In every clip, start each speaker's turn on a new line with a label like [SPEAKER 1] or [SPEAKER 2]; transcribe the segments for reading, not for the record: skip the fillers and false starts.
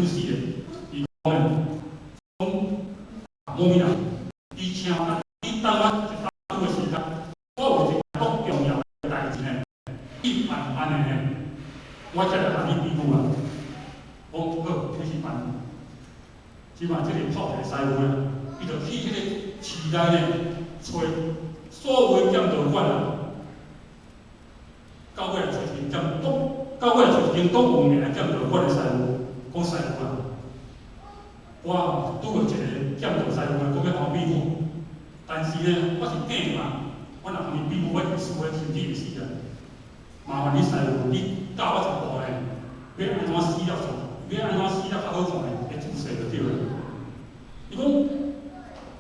[SPEAKER 1] 粉死的。伊講呢，講無物啦，伊請你等我一冬的時間，我有一個足重要的代誌呢，你辦按呢呢，我才來共你比武啊。講好，你去辦。這擺這个泡茶師傅呢，伊就去彼个市內呢，揣所有的劍道館啊，到尾來揣一間劍道，到尾來揣一間足有名的劍道館的師傅，講師傅啊，我吼拄著一个劍道師傅，講欲共我比武，但是呢，我是假嘛，我若共伊比武，我會輸，我身體會死啊。麻煩你師傅，你教我一步呢，欲按怎死了，欲按怎死了較好看的姿勢就對了。伊講，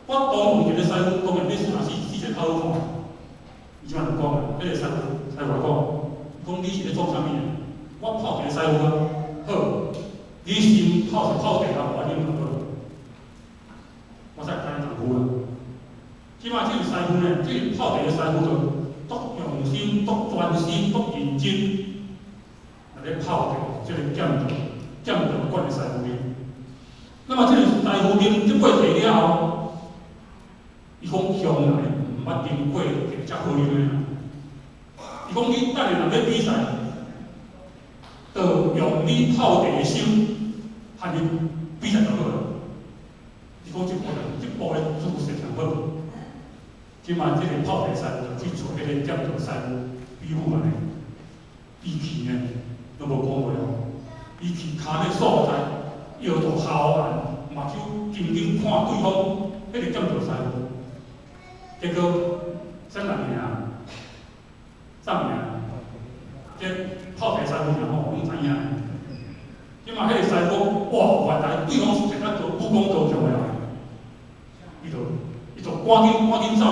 [SPEAKER 1] 我當問一个師傅，當然欲死若死死勢較好看。伊這擺就講啊，彼个師傅師傅講，講你是咧創啥物的？我泡茶師傅啊，好，你先泡一泡茶啊，我啉就好。我才開功夫啊。這擺這个師傅呢，這个泡茶的師傅就足用心、足專心、足認真，來咧泡茶，這个劍道館的師傅啉。那麼這个師傅啉這杯茶了後，伊講向來毋捌啉過茶遮好啉的。伊講你等下若欲比賽，就用你泡茶的心，和伊比賽就好了。伊講這步這步的姿勢上好。這擺這个泡茶師傅就去揣彼个劍道師傅比武按呢，伊去呢，攏無講話哦。伊去跤尾所在，搖到鱟眼，目睭緊緊看對方彼个劍道師傅。結果啥人贏？啥贏？這泡茶師傅贏吼，攏知影。這擺彼个師傅，哇，原來對方是一個武功高強的人，伊就趕緊趕緊走。